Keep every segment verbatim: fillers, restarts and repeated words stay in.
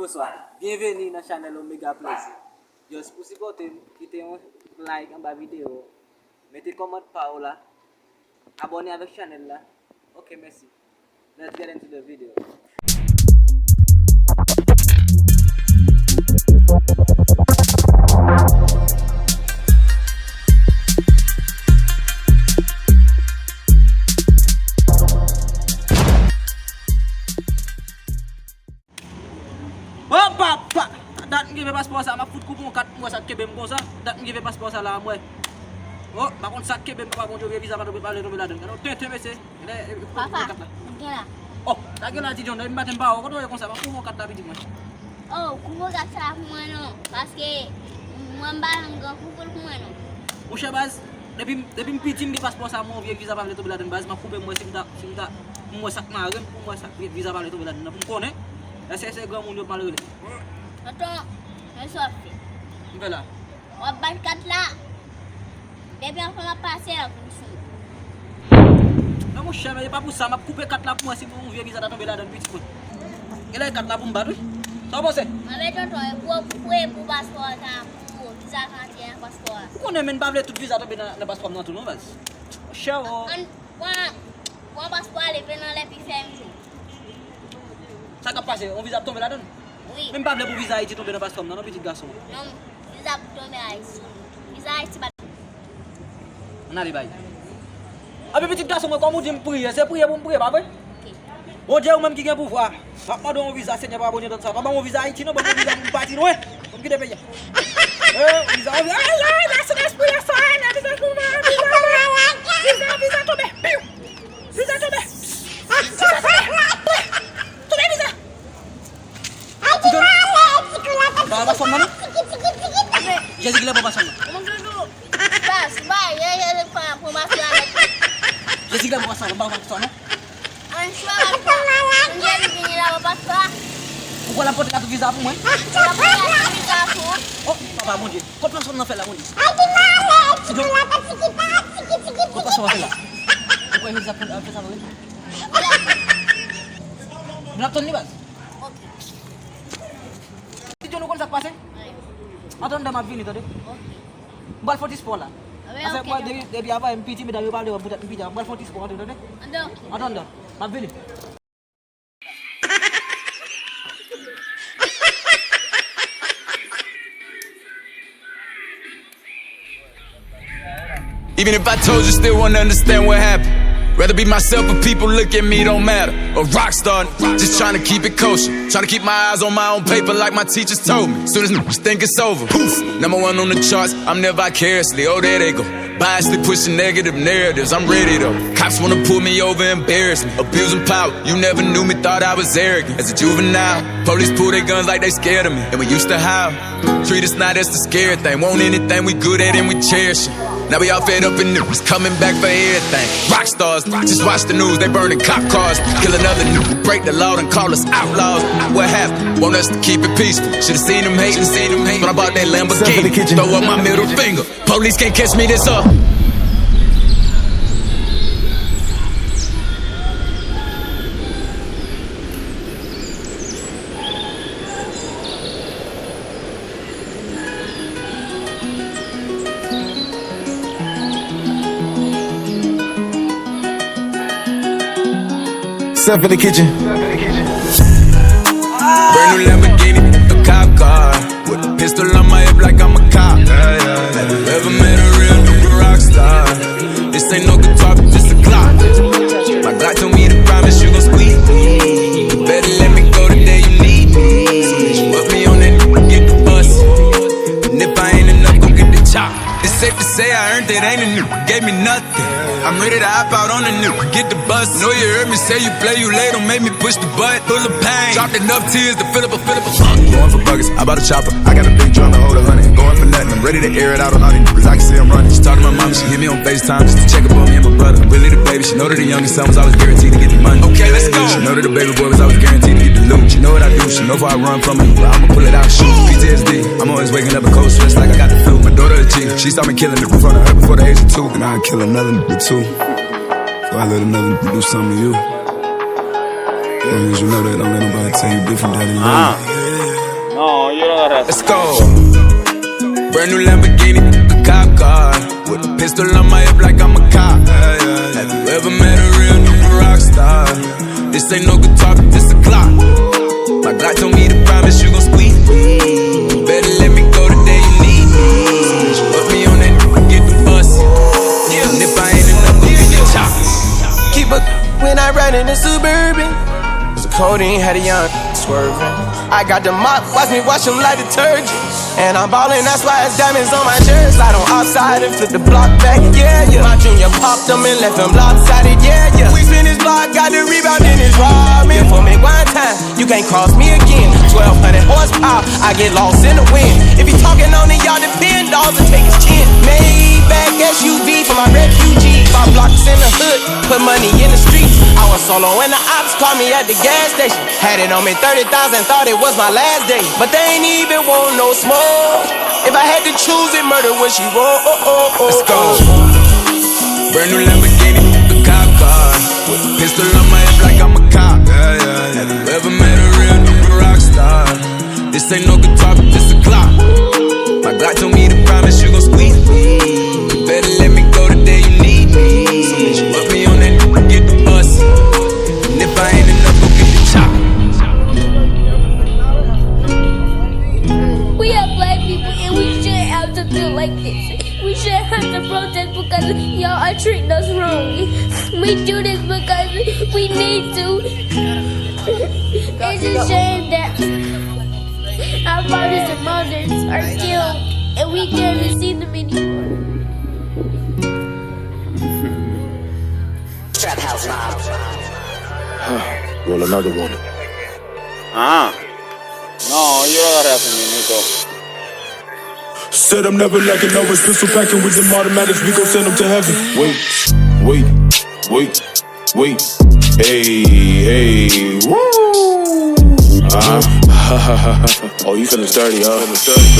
Bonswa, byenveni nan chanèl Omega Plezi. Just pou sipòte m, kite yon like anba videyo, mete kòmantè pa w la, abòne avèk chanèl la. Ok, mèsi. Let's get into the video. Oh, papa! Dat m kenbe paspò sa, m ap fout koupe yon kat, m wè sa k kenbe m konsa. Dat m kenbe paspò sa la, m wè. Oh, pa konn sa k kenbe m, papa Bondye, vye viza pa tonbe, pa vle tonbe ladann. Gade yon tenten, mesye. Papa, m gen la. Oh, sa gen la, Ti John, depi maten m pa wè w, kote w ye konsa, pa koupe yon kat la, pitit mwen. Oh, koupe kat sa pou mwen non, paske mwen m pa janm gen koupe l pou mwen non. Monchè baz, depi, depi m piti m gen paspò sa, mwen yon vye viza pa vle tonbe ladann baz, m ap koupe m wè si m ta, si m ta, pou m wè sa k mare m, pou m wè sa k vye viza pa vle tonbe ladann nan, pou m konnen. Èske se granmoun yo pou m al rele? Tonton, men sa w ap fè. M fè la. W ap bat kat la. Depi anfan w ap pase a pou sou. Non, monchè, men e pa pou sa, m ap koupe kat la pou mwen si yon vye viza ta tonbe ladann, pitit mwen. Genlè e kat la pou m bat, wi. Sa w panse? Anben, tonton, e pou, pou, e pou paspò a ta, pou viza ka antre nan paspò a. Ou konnen, men m pa vle tout viza tonbe nan, nan paspò m nan tou, non, baz. Monchè, o. Ann, pran, pran paspò a, leve nan lè pi fè m jou. Sa k ap pase? Yon viza ap tonbe ladann? Wi. Men m pa vle pou viza Ayiti tonbe nan paspò m nan, non, pitit gason. Non, viza pou tonbe Ayiti. Viza Ayiti pa. Ann ale bay. Anpi pitit gason mwen, kòm ou di m priye, se priye pou m priye, pa vre? Ok. Bondye, ou menm ki gen pouvwa, m ap mande w yon viza, Senyè, papa Bondye, donn sa. Pa ban m yon viza Ayiti, non, ban m yon viza pou m pati lwen, pou m kite peyi a. Eh, viza, viza, ay, ay, la, se lespri a, sa, ay, la, viza pou mwen, viza, viza, viza tonbe, piu, viza tonbe, viza tonbe, tonbe, viza. Ti John, ba w pa sòm nan, non? Jezi ki la, ba w pa sòm nan. Jezi ki la, ba w pa sòm nan, ba w pa sòm nan. Ou pral ap pote katou viza pou mwen? Oh, papa Bondye. Kot pa sòm nan fè la, Bondye? Ti John, kot pa sòm nan fè la? Ou kwè Jezi ap fè sa vre? Nou ap tann li, baz. Ti John, ou konn sa k pase? Antre anndan, m ap vini, tande. M pral fè yon ti spò la. Paske mwen, depi, depi avan, m piti, medam yo pale wè m poutèt m piti, m pral fè yon ti spò, antre, tande. Antre anndan, m ap vini. Even if I told you, still wouldn't understand what happened. Rather be myself, but people look at me, don't matter. A rock star, just tryna keep it kosher. Tryna keep my eyes on my own paper, like my teachers told me. Soon as niggas think it's over, poof, number one on the charts. I'm there vicariously, oh, there they go. Biasly pushing negative narratives, I'm ready though. Cops wanna pull me over, embarrass me. Abusing power, you never knew me, thought I was arrogant. As a juvenile, police pull their guns like they scared of me. And we used to howl. Treat us not as the scary thing. Want anything we good at and we cherish it. Now we all fed up and niggas coming back for everything. Rock stars, just watch the news, they burning cop cars. Kill another nigga, break the law, then call us outlaws. What happened? Want us to keep it peaceful. Should've seen them hating, seen them hating. But I bought that Lamborghini. Throw up my middle finger. Police can't catch me, this up. Surf in the kitchen. Brand new Lamborghini, a cop car. With a pistol on my hip like I'm a cop. Have you ever met a real nigga rock star? This ain't no guitar, but this a clock. My Glock told me to promise you gon' squeeze me. You better let me go the day you need me. Put me on that, get the bus. And if I ain't enough, gon' get the chop. It's safe to say I earned it, ain't a nigga gave me nothing. I'm ready to hop out on a nigga, get the bus. Know you heard me say you play, you late, don't make me push the button. Full of pain, dropped enough tears to fill up a, fill up a bucket. Going for buckets, I bought a chopper. I got a big drum to hold a hundred. Going for nothing, I'm ready to air it out on all these niggas. I can see I'm running. She talked to my mama, she hit me on FaceTime just to check up on me and my brother. I'm really the baby, she know that the youngest son was always guaranteed to get the money. Okay, let's go. She know that the baby boy was always guaranteed to get the loot. She know what I do, she know if I run from it, but I'ma pull it out, shoot. P T S D, I'm always waking up in cold sweats like I got the flu. My daughter a G, she saw me killing it in front of her before the age of two. And I kill another nigga too. Before I let another nigga do something to you. Long as you know that, don't let nobody tell you different, daddy love you. Let's go. Brand new Lamborghini, a cop car. With a pistol on my hip like I'm a cop. Have you ever met a real nigga rock star? This ain't no guitar, this a clock. My Glock told me to promise you gon' squeeze me. Better let me go the day you need me. Put me on that, get the bus. And if I ain't enough, go get the chop. Keep a when I ride in the Suburban. It's a codeine, had a young swerving. I got the mop, watch me wash him like detergent. And I'm ballin', that's why it's diamonds on my jersey. Slide on outside and flip the block back, yeah, yeah. My junior popped him and left him lopsided, yeah, yeah. We spin his block, got the rebound in his ramen. Yeah, for me one time, you can't cross me again. Twelve hundred horsepower, I get lost in the wind. If he talking on it, y'all depend, dogs will take his chin. Maybach S U V for my refugee. Five blocks in the hood, put money in the streets. I was solo in the ops, call me at the gas station. Had it on me thirty thousand, thought it was my last day. But they ain't even want no smoke. If I had to choose it, murder when she roll. Oh, oh, oh, Let's go. Oh. Brand new Lamborghini, a cop car. With a pistol on my hip like I'm a cop. Yeah, yeah, yeah. Have you ever met a real nigga rock star? This ain't no guitar, but this a clock. My Glock told me to promise you gon' squeeze me. Better let me go the day you need me. Put me on that, get the bus. And if I ain't enough, go get the chop. We are black people and we shouldn't have to feel like this. We shouldn't have to protest because y'all are treating us wrong. We do this because we need to. It's a shame that our fathers and mothers are killed and we can't even see them anymore. Trap House Mob. Roll another one. Ah. No, you don't gotta have to, Nico. Said I'm never lacking, always pistol packing with them automatics, we gon' send 'em to heaven. Wait, wait, wait, wait. Hey, hey, woo. Uh-huh. Oh, you feeling sturdy, huh?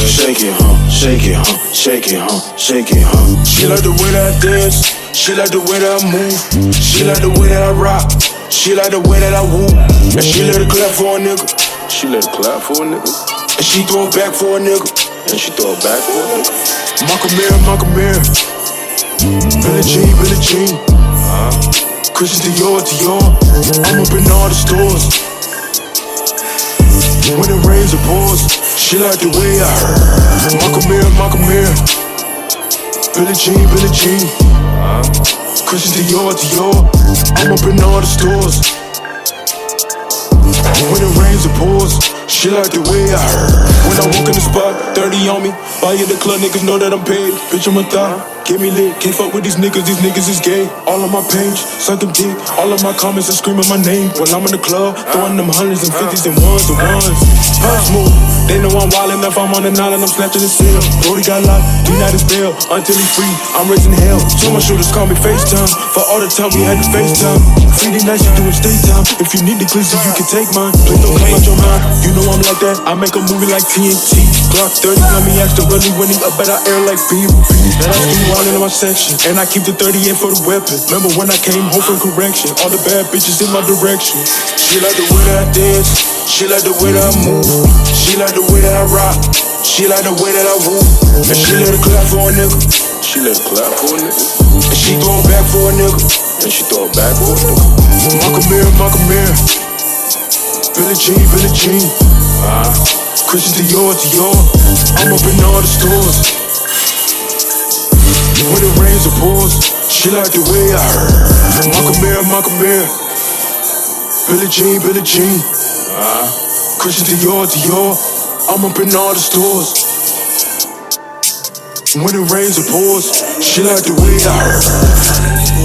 Shake it, huh? Shake it, huh? Shake it, huh? Shake it, huh? She like the way that I dance. She like the way that I move. She like the way that I rock. She like the way that I woo. And she let it clap for a nigga. She let it clap for a nigga. And she throw it back for a nigga. And she throw it back for a nigga. Michael Mirror, Michael Mirror. Billie Jean, Billie Jean. Christian Dior, Dior. I'm up in all the stores. When it rains or pours, she like the way I Michael Mirror, Michael Mirror. Billie Jean, Billie Jean. Christian Dior, Dior. I'm up in all the stores. When it rains or pours, she like the way I When I walk in the spot, thirty on me. Buy in the club, niggas know that I'm paid. Bitch, I'm a thot. Get me lit, can't fuck with these niggas, these niggas is gay. All on my page, suck them dick. All of my comments are screaming my name. While I'm in the club, throwing them hundreds and fifties and ones and ones. First move, they know I'm wildin'. If I'm on an island, I'm snatching the seal. Brody got locked, denied his bail. Until he free, I'm raising hell. Told my shooters, call me FaceTime. For all the time we had to FaceTime. Free the night, you doing state time. If you need the glizzy, you can take mine. Please don't come out your mind. You know I'm like that. I make a movie like T N T. Glock thirty on me, ask the really when he up, bet I air like B B. That I do all in my section. And I keep the thirty-eight for the weapon. Remember when I came home from correction? All the bad bitches in my direction. She like the way that I dance. She like the way that I move. She like the way that I rock. She like the way that I woo. And she let it clap for a nigga. She let it clap for a nigga. And she throw it back for a nigga. And she throw it back for a nigga. Michael Mirror, Michael Mirror. Billie Jean, Billie Jean. Christian Dior, Dior. I'm up in all the stores. When it rains or pours, she like the way I Michael Mirror, Michael Mirror. Billie Jean, Billie Jean. Christian Dior, Dior. I'm up in all the stores. When it rains or pours, she like the way I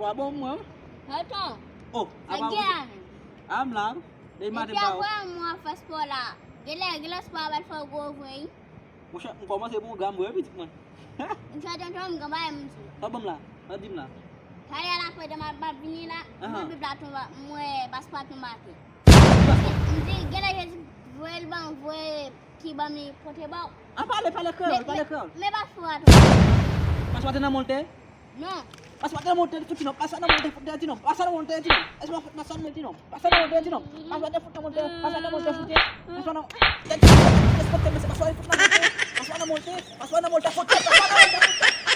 A bon, mwen? Atann. Oh, sa gen la menm. A m la. Depi maten pa ou. Epi apre mwen fè spò la. Genlè, genlè spò a pral fè w gwo vre wi. Monchè, m kòmanse pran gram vre, pitit mwen. M fè tonton m gen bagay m di. Sa ban m la? Sa di m la? Talè a la, pandan m ap, m ap vini la, m wè Bib la tonbe, m wè paspò a tonbe atè. M di, genlè Jezi voye l ban, voye ki ban m li pote ba w. A pale, pale kreyòl, pale kreyòl. Men paspò a tonbe. Paspò a te nan mòntè? Non. Paspò a te nan mòntè, fouti non. Paspò a nan mòntè, fouti non. Paspò a nan mòntè, fouti non. Paspò a nan mòntè, fouti non. Paspò a te fout nan mòntè. Paspò a te fout nan mòntè. Paspò a nan mòntè, fouti. Paspò a nan mòntè, fouti non. Paspò a nan mòntè. Paspò a nan mòntè, fouti. Paspò a nan mòntè, fouti.